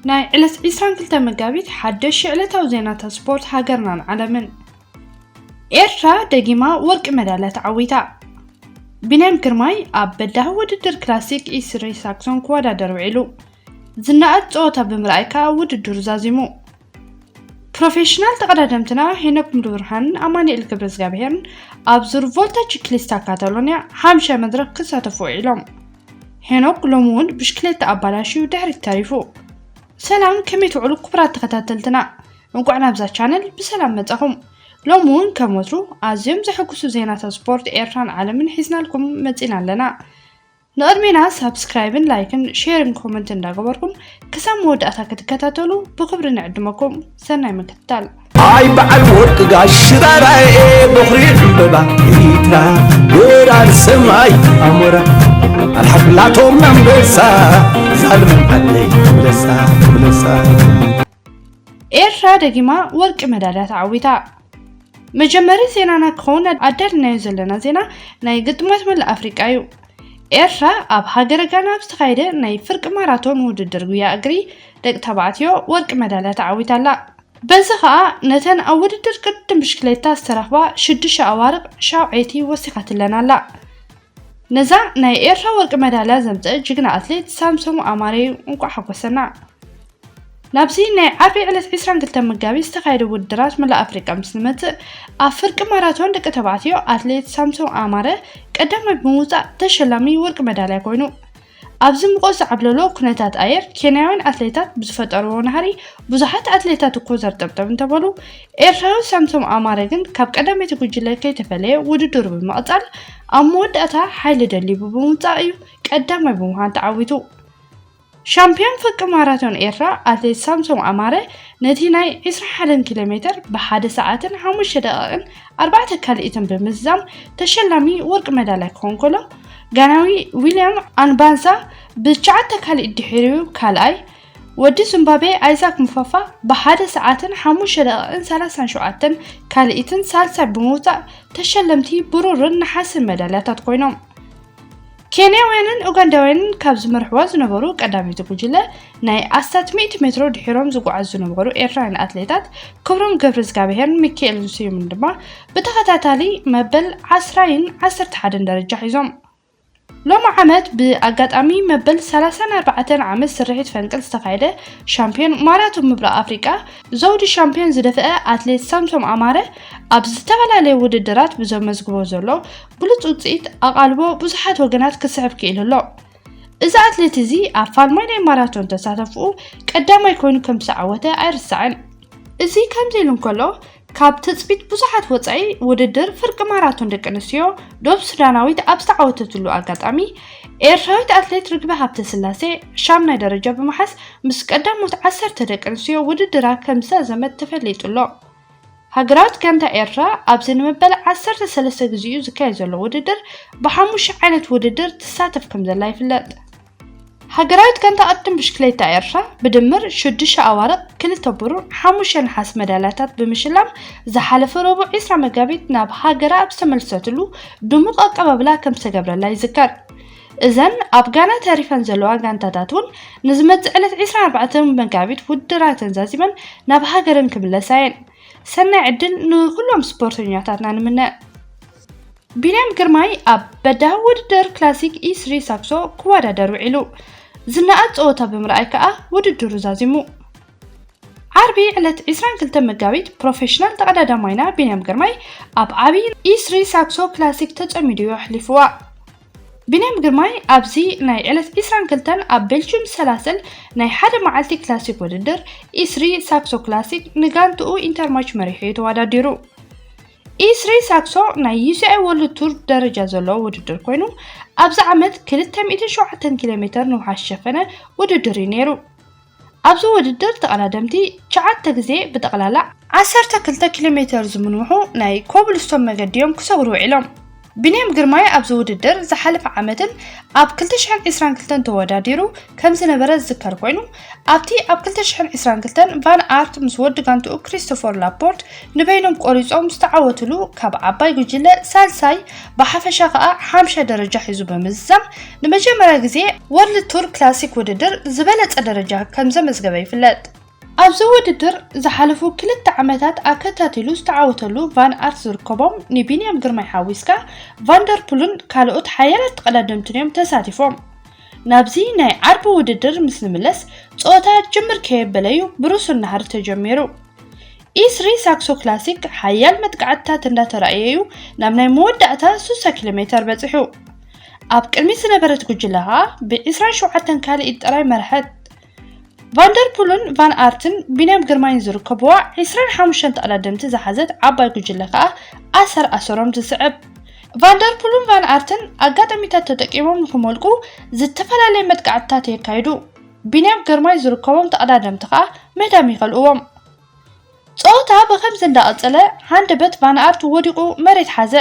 ናይ ዕለት ዕስራን ክልተ መጋቢት ሓደሽ ዕለታዊ ዜናታት ስፖርት ሃገርናን ዓለምን። ኤርትራ ደጊማ ወርቂ መዳልያ ተዓዊታ። ቢንያም ግርማይ ኣብ በዳሂ ውድድር ክላሲክ ኢስሪ ሳክሶን ክወዳደር ውዒሉ። ዝነኣድ ጸወታ ብምርኣይ ከኣ ውድድሩ ዛዚሙ። ፕሮፌሽናል ተቐዳደምትና ሄኖክ ሙሉብርሃንን ኣማኑኤል ገብረዝጋብሄርን ኣብ ዙር ቮልታ ቺክሊስታ ካታሎንያ ሓምሻይ መድረኽ ክሳተፉ ውዒሎም። ሄኖክ ሎሚ እውን ብሽክሌታ ኣባላሽዩ ድሕሪት ተሪፉ። ሰላም፣ ከመይ ትውዕሉ ክቡራት ተኸታተልትና? እንቋዕ ናብዛ ቻነል ብሰላም መጻኹም። ሎሚ እውን ከም ወትሩ ኣዝዮም ዘሐጉሱ ዜናታት ስፖርት ኤርትራን ዓለምን ሒዝናልኩም መጺና ኣለና። ንቕድሜና ሳብስክራይብን ላይክን ሼርን ኮመንት እንዳገበርኩም ክሳብ መወዳእታ ክትከታተሉ ብኽብሪ ንዕድመኩም። ሰናይ ምክትታል። ኣይ በዓል ወርቂ ጋሽ ሽራራኤ፣ በኹሪ ዕምበባ ኤሪትራ፣ በራሪ ሰማይ ኣሞራ፣ ኣልሓፍላቶም ኣንበሳ፣ ዛልም ዓለይ ትብለሳ፣ ትብለሳ። ኤርትራ ደጊማ ወርቂ መዳልያ ተዓዊታ። መጀመሪ ዜናና ክኸውን ኣዳልናዮ ዘለና ዜና ናይ ግጥማት መላእ ኣፍሪቃ እዩ። ኤርትራ ኣብ ሃገረ ጋና ኣብ ዝተኻየደ ናይ ፍርቂ ማራቶን ውድድር ጉያ እግሪ ደቂ ተባዕትዮ ወርቂ መዳልያ ተዓዊታ ኣላ። በዚ ኸኣ ነተን ኣብ ውድድር ቅድድም ብሽክሌታ ዝተረኽባ ሽዱሽተ ኣዋርቕ ሻውዐይቲ ወሲኻትለን ኣላ። ነዛ ናይ ኤርትራ ወርቂ መዳልያ ዘምጸአ ጅግና ኣትሌት ሳምሶም ኣማረ እዩ። እንቋዕ ሓጎሰና። ናብዚ ናይ ዓርቢ ዕለት ዕስራን ክልተን መጋቢት ዝተኻየደ ውድድራት መላእ ኣፍሪቃ ምስ ንመጽእ፣ ኣብ ፍርቂ ማራቶን ደቂ ተባዕትዮ ኣትሌት ሳምሶም ኣማረ ቀዳማይ ብምውጻእ ተሸላሚ ወርቂ መዳልያ ኮይኑ። ኣብዚ ምቆ ዝዓብለሎ ኩነታት ኣየር ኬንያውያን ኣትሌታት ብዝፈጠርዎ ናህሪ ብዙሓት ኣትሌታት እኮ ዘርጠብጠብ እንተበሉ፣ ኤርትራዊ ሳምሶም ኣማረ ግን ካብ ቀዳመይቲ ጉጅለ ከይተፈለየ ውድድሩ ብምቕጻል ኣብ መወዳእታ ሓይሊ ደሊቡ ብምውጻእ እዩ ቀዳማይ ብምዃን ተዓዊቱ። ሻምፒዮን ፍርቂ ማራቶን ኤርትራ ኣትሌት ሳምሶም ኣማረ ነቲ ናይ ዕስራን ሓደን ኪሎ ሜትር ብሓደ ሰዓትን ሓሙሽተ ደቂቕን ኣርባዕተ ካልኢትን ብምዝዛም ተሸላሚ ወርቂ መዳልያ ክኾን ከሎ፣ ጋናዊ ዊልያም ኣንባንሳ ብትሽዓተ ካልኢት ድሒሩ ካልኣይ፣ ወዲ ዚምባብዌ ኣይዛክ ሙፋፋ ብሓደ ሰዓትን ሓሙሽተ ደቂቕን ሰላሳን ሸውዓተን ካልኢትን ሳልሳይ ብምውጻእ ተሸለምቲ ብሩርን ነሓስን መዳልያታት ኮይኖም። ኬንያውያንን ኡጋንዳውያንን ካብ ዝመርሕዋ ዝነበሩ ቀዳመይቲ ጉጅለ ናይ ኣስታት ሚእቲ ሜትሮ ድሒሮም ዝጓዓዙ ዝነበሩ ኤርትራውያን ኣትሌታት ክብሮም ገብረዝጋብሄርን ሚካኤል ስዩምን ድማ ብተኸታታሊ መበል ዓስራይን ዓሰርተ ሓደን ደረጃ ሒዞም። ሎሚ ዓመት ብኣጋጣሚ መበል ሰላሳን ኣርባዕተን ዓመት ስርሒት ፈንቅል ዝተኻየደ ሻምፒዮን ማራቶን ምብራቕ ኣፍሪቃ ዘውዲ ሻምፒዮን ዝደፍአ ኣትሌት ሳምሶም ኣማረ ኣብ ዝተፈላለየ ውድድራት ብዘመዝግቦ ዘሎ ብሉጽ ውጽኢት ኣቓልቦ ብዙሓት ወገናት ክስሕብ ክኢሉ ኣሎ። እዚ ኣትሌት እዚ ኣብ ፋልማይ ናይ ማራቶን ተሳተፍኡ ቀዳማይ ኮይኑ ከም ዝተዓወተ ኣይርሳዕን። እዚ ከምዚ ኢሉ እንከሎ፣ ካብ ትጽቢት ብዙሓት ወጻኢ ውድድር ፍርቂ ማራቶን ደቂ ኣንስትዮ ዶብ ሱዳናዊት ኣብ ዝተዓወተትሉ ኣጋጣሚ፣ ኤርትራዊት ኣትሌት ርግቢ ሃብተስላሴ ሻምናይ ደረጃ ብምሓዝ ምስ ቀዳሞት ዓሰርተ ደቂ ኣንስትዮ ውድድራ ከም ዝዛዘመት ተፈሊጡ ኣሎ። ሃገራዊት ጋንታ ኤርትራ ኣብዚ ንመበል ዓሰርተ ሰለስተ ግዜኡ ዝካየድ ዘሎ ውድድር ብሓሙሽተ ዓይነት ውድድር ትሳተፍ ከም ዘላ ይፍለጥ። ሃገራዊት ጋንታ ቅድድም ብሽክሌታ ኤርትራ ብድምር ሽዱሽተ ኣዋርቕ፣ ክልተ ብሩር፣ ሓሙሽተ ነሓስ መዳልያታት ብምሽላም ዝሓለፈ ረቡዕ ዕስራ መጋቢት ናብ ሃገራ ኣብ ዝተመልሰትሉ ድሙቕ ኣቀባብላ ከም ዝተገብረላ ይዝከር። እዘን ኣብ ጋና ተሪፈን ዘለዋ ጋንታታት እውን ንዝመጽእ ዕለት ዕስራን ኣርባዕተን መጋቢት ውድድራተን ዛዚመን ናብ ሃገረን ክምለሳ እየን። ሰናይ ዕድል ንኹሎም ስፖርተኛታትና ንምነ። ቢንያም ግርማይ ኣብ በዳሂ ውድድር ክላሲክ ኢ ስሪ ሳክሶ ክወዳደር ውዒሉ። ዝነኣድ ጸወታ ብምርኣይ ከኣ ውድድሩ ዛዚሙ። ዓርቢ ዕለት ዕስራን ክልተን መጋቢት ፕሮፌሽናል ተቐዳዳማይና ቢንያም ግርማይ ኣብ ዓቢ ኢ ስሪ ሳክሶ ክላሲክ ተጸሚዱ እዩ ኣሕሊፍዋ። ቢንያም ግርማይ ኣብዚ ናይ ዕለት ዕስራን ክልተን ኣብ ቤልጅም ሰላስል ናይ ሓደ መዓልቲ ክላሲክ ውድድር ኢ ስሪ ሳክሶ ክላሲክ ንጋንትኡ ኢንተርማች መሪሑ እዩ ተወዳዲሩ። ኢ ስሪ ሳክሶ ናይ ዩ ሲ ኣይ ወርልድ ቱር ደረጃ ዘለዎ ውድድር ኮይኑ፣ ኣብዚ ዓመት ክልተ ሚእትን ሸውዓተን ኪሎ ሜተር ንውሓት ዝሸፈነ ውድድር እዩ ነይሩ። ኣብዚ ውድድር ተቐዳደምቲ ትሽዓተ ግዜ ብጠቕላላ ዓሰርተ ክልተ ኪሎ ሜተር ዝምንውሑ ናይ ኮብልስቶን መገዲ እዮም ክሰግሩ ውዒሎም። ቢንያም ግርማይ ኣብዚ ውድድር ዝሓለፈ ዓመትን ኣብ ክልተ ሽሕን ዕስራን ክልተን ተወዳዲሩ ከም ዝነበረ ዝዝከር ኮይኑ፣ ኣብቲ ኣብ ክልተ ሽሕን ዕስራን ክልተን ቫን ኣርት ምስ ወዲ ጋንትኡ ክሪስቶፈር ላፖርት ንበይኖም ቆሪጾም ዝተዓወትሉ ካብ ዓባይ ጉጅለ ሳልሳይ ብሓፈሻ ከኣ ሓምሻይ ደረጃ ሒዙ ብምዝዛም ንመጀመርያ ግዜ ወርልድ ቱር ክላሲክ ውድድር ዝበለጸ ደረጃ ከም ዘመዝገበ ይፍለጥ። ኣብዚ ውድድር ዝሓለፉ ክልተ ዓመታት ኣከታቲሉ ዝተዓወተሉ ቫን ኣርት ዝርከቦም ንቢንያም ግርማይ ሓዊስካ ቫንደርፑልን ካልኦት ሓያላት ተቐዳደምትን እዮም ተሳቲፎም። ናብዚ ናይ ዓርቢ ውድድር ምስ ንምለስ ጸወታ ጅምር ከየበለዩ ብሩሱን ናህሪ ተጀሚሩ። ኢስሪ ሳክሶ ክላሲክ ሓያል መጥቃዕትታት እንዳተራእየዩ ናብ ናይ መወዳእታ ስሳ ኪሎ ሜተር በጺሑ። ኣብ ቅድሚት ዝነበረት ጉጅለ ኸኣ ብ27 ካልኢት ጥራይ መርሐት። ቫንደርፑልን ቫን ኣርትን ቢንያም ግርማይን ዝርከብዋ ዕስራን ሓሙሽተን ተቐዳደምቲ ዝሓዘት ዓባይ ጉጅለ ከኣ ኣሰር ኣሰሮም ትስዕብ። ቫንደርፑልን ቫን ኣርትን ኣጋጣሚታት ተጠቂሞም ንክመልቁ ዝተፈላለየ መጥቃዕትታት የካይዱ። ቢንያም ግርማይ ዝርከቦም ተቐዳደምቲ ከኣ ምህዳም ይኸልእዎም። ጸወታ ብኸምዚ እንዳቐጸለ ሃንደበት ቫን ኣርት ወዲቑ መሬት ሓዘ።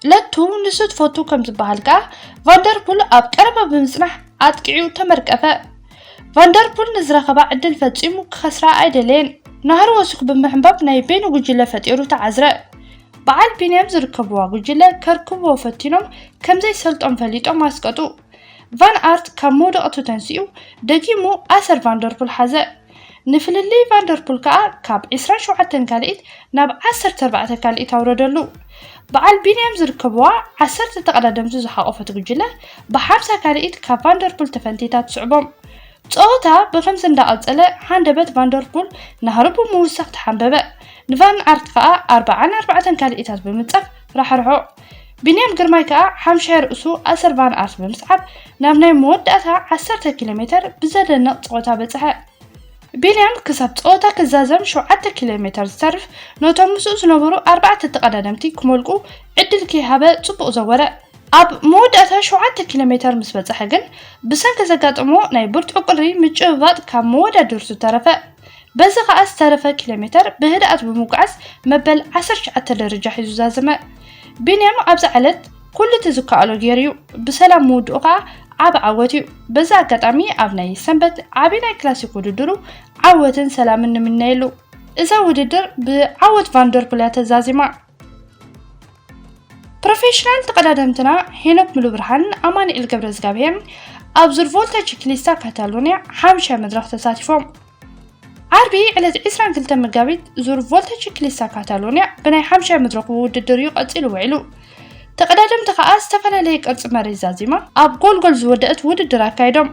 ለቱ ንሱ ትፈቱ ከም ዝበሃል ከኣ ቫንደርፑል ኣብ ቀረባ ብምጽናሕ ኣጥቂዑ ተመርቀፈ። ቫንደርፑል ንዝረኸባ ዕድል ፈጺሙ ክኸስራ ኣይደለየን። ናህሪ ወሲኹ ብምሕንባብ ናይ በይኑ ጉጅለ ፈጢሩ ተዓዝረ። በዓል ቢንያም ዝርከብዋ ጉጅለ ከርክብዎ ፈቲኖም ከም ዘይሰልጦም ፈሊጦም ኣስቀጡ። ቫን ኣርት ካብ መውደቕቱ ተንሲኡ ደጊሙ ኣሰር ቫንደርፑል ሓዘ። ንፍልልይ ቫንደርፑል ከኣ ካብ ዕስራን ሸውዓተን ካልኢት ናብ ዓሰርተ ኣርባዕተ ካልኢት ኣውረደሉ። በዓል ቢንያም ዝርከብዋ ዓሰርተ ተቐዳደምቲ ዝሓቖፈት ጉጅለ ብሓምሳ ካልኢት ካብ ቫንደርፑል ተፈንቲታ ትስዕቦም። ጸወታ ብኸምዚ እንዳቐጸለ ሃንደበት ቫንደርፑል ናህሩ ብምውሳኽ ተሓንበበ። ንቫን ኣርት ከኣ ኣርባዓን ኣርባዕተን ካልኢታት ብምንጻፍ ራሕርሖ። ቢንያም ግርማይ ከኣ ሓምሻይ ርእሱ ኣሰር ቫን ኣርት ብምስዓብ ናብ ናይ መወዳእታ ዓሰርተ ኪሎ ሜተር ብዘደንቕ ጸወታ በጽሐ። ቢንያም ክሳብ ጸወታ ክዛዘም ሸውዓተ ኪሎ ሜተር ዝተርፍ ነቶም ምስኡ ዝነበሩ ኣርባዕተ ተቐዳደምቲ ክመልቁ ዕድል ከይሃበ ጽቡቕ ዘወረ። ኣብ መወዳእታ ሸውዓተ ኪሎ ሜተር ምስ በጽሐ ግን ብሰንኪ ዘጋጠሞ ናይ ብርቱዕ ቁሪ ምጭብባጥ ካብ መወዳድርቱ ተረፈ። በዚ ከኣ ዝተረፈ ኪሎ ሜተር ብህድኣት ብምጉዓዝ መበል ዓሰርተ ትሽዓተ ደረጃ ሒዙ ዛዘመ። ቢንያም ኣብዛ ዕለት ኩሉ እቲ ዝከኣሎ ገይሩ እዩ። ብሰላም ምውድኡ ከኣ ዓቢ ዓወት እዩ። በዚ ኣጋጣሚ ኣብ ናይ ሰንበት ዓቢ ናይ ክላሲክ ውድድሩ ዓወትን ሰላምን ንምነየሉ። እዛ ውድድር ብዓወት ቫንደርፑል እያ ተዛዚማ። ፕሮፌሽናል ተቐዳደምትና ሄኖክ ሙሉብርሃንን ኣማኑኤል ገብረዝጋብሄርን ኣብ ዙር ቮልታ ቺክሊስታ ካታሎንያ ሓምሻይ መድረኽ ተሳቲፎም። ዓርቢ ዕለት ዕስራን ክልተን መጋቢት ዙር ቮልታ ቺክሊስታ ካታሎንያ ብናይ ሓምሻይ መድረኹ ውድድር እዩ ቀጺሉ ውዒሉ። ተቐዳደምቲ ከኣ ዝተፈላለየ ቅርጺ መሬት ዛዚማ ኣብ ጎልጎል ዝወደአት ውድድር ኣካይዶም።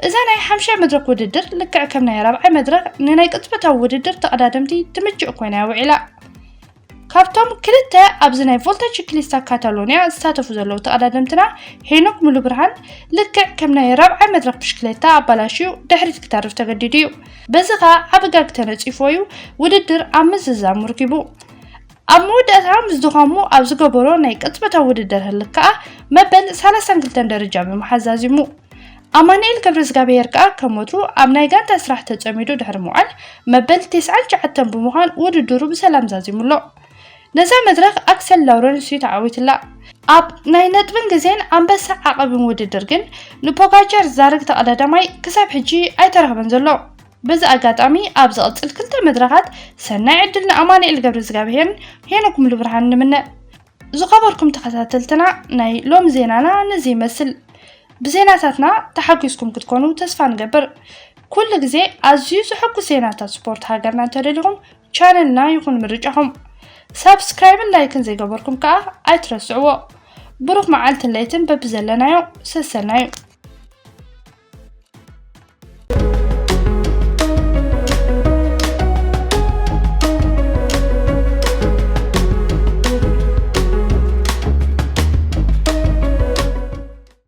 እዛ ናይ ሓምሻይ መድረኽ ውድድር ልክዕ ከም ናይ ራብዓይ መድረኽ ንናይ ቅጽበታዊ ውድድር ተቐዳደምቲ ትምችእ ኮይና እያ ውዒላ። ካብቶም ክልተ ኣብዚ ናይ ቮልታ ቺክሊስታ ካታሎንያ ዝሳተፉ ዘለዉ ተቐዳደምትና ሄኖክ ሙሉብርሃን ልክዕ ከም ናይ ራብዓይ መድረኽ ብሽክሌታ ኣባላሽዩ ድሕሪት ክተርፍ ተገዲዱ እዩ። በዚ ኸኣ ዓቢ ጋግ ተነጺፍዎ እዩ ውድድር ኣብ ምዝዛሙ ርኪቡ። ኣብ መወዳእታ ምስ ድኻሙ ኣብ ዝገበሮ ናይ ቅጽበታዊ ውድድር ህልክ ከኣ መበል ሰላሳን ክልተን ደረጃ ብምሓዝ ዛዚሙ። ኣማኑኤል ገብረዝጋብሄር ከኣ ከም ወትሩ ኣብ ናይ ጋንታ ስራሕ ተጸሚዱ ድሕሪ ምውዓል መበል ተስዓን ትሽዓተን ብምዃን ውድድሩ ብሰላም ዛዚሙ ኣሎ። ነዛ መድረኽ ኣክሰል ላውረንስ እዩ ተዓዊትላ። ኣብ ናይ ነጥብን ግዜን ኣንበሳ ዓቐብን ውድድር ግን ንፖጋቻር ዝዳረግ ተቐዳዳማይ ክሳብ ሕጂ ኣይተረኽበን ዘሎ። በዚ ኣጋጣሚ ኣብ ዝቕጽል ክልተ መድረኻት ሰናይ ዕድል ንኣማኑኤል ገብረዝጋብሄርን ሄኖክ ሙሉብርሃን ንምነ። ዝኸበርኩም ተኸታተልትና ናይ ሎም ዜናና ነዚ ይመስል። ብዜናታትና ተሓጒስኩም ክትኮኑ ተስፋ ንገብር። ኩሉ ግዜ ኣዝዩ ዘሐጉስ ዜናታት ስፖርት ሃገርና እንተደሊኹም ቻነልና ይኹን ምርጫኹም። ሳብስክራይብን ላይክን ዘይገበርኩም ከኣ ኣይትረስዕዎ። ብሩኽ መዓልትን ለይትን በብዘለናዮ ሰሰናዩ።